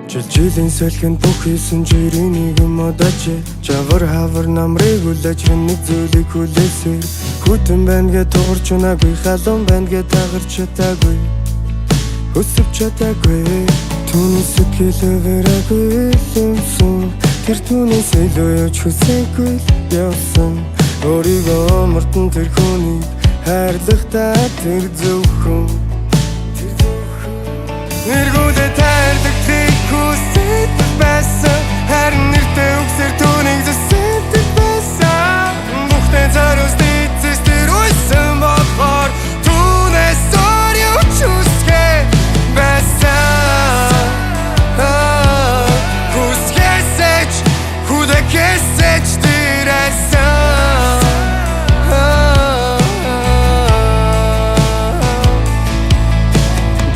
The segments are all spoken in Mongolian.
Жил жилийн салхинд бүх хийсэн жирийн нэгэн модаж. Жавар хавар намрыг хүлээж нэг зүйлийг хүлээсээр. Хүтэн байна гэ тугарч унаагүй, халуун байна гэ тагарч чадаагүй, өсөв чадаагүй. Түүний сэтгэл өвөрөөгүй юмсан. Тэр түүнээс илүү юуч хүсээгүй явсан. Өөрийгөө мартан тэр хүнийг хайрлахдаа тэр зөвхөн нэргүүлээ тайрдагтыг хүсэж байсан. Харин нэртэй үгсээр түүнийг зүсэлдэг байсан. Бүхтэй зориулт эцэс тэр үйсэн болохоор түүнээс өөр юу ч хүсгээ байсан. Хүсгээсэж хүлээгээсэж тэр айсан.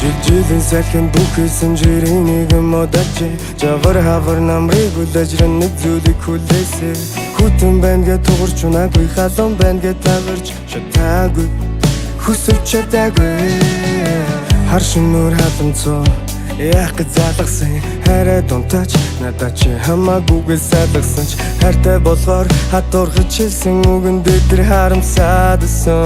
Жил жилийн салхинд бүх хийсэн жирийн нэгэн модаж. Жавар хавар намрыг хүлээж нэг зүйлийг хүлээсээр. Хүтэн байна гэ тугарч унаагүй, халуун байна гэ тагарч чадаагүй, хүсэж чадаагүй. Харшин нүр халамцоо яах гэж залгасан. Харай дунтаач надад чи хамаагүйгээ салгасан ч хайртай болохоор хатуурхаж хэлсэн үгэн дээр тэр харамсаадсан.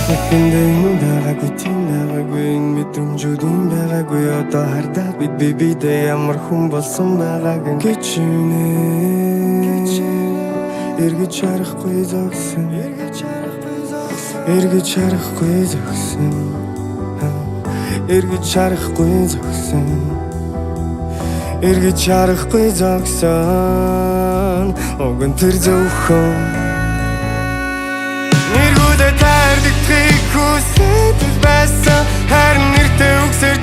Эхэндээ юм байгаагүй, тийм байгаагүй, энэ мэдрэмжүүд юм байгаагүй. Одоо хардаад бид бие биедээ ямар хүн болсон байгааг нь гिचнэ. Эргэж харахгүй зогсон, эргэж харахгүй зогсон, эргэж харахгүй зогсон, эргэж харахгүй зогсон. Уг нь тэр зөвхөн нэргүүлээ тайрдагтыг хүсэж байсан. Харин нэртэй үгсээр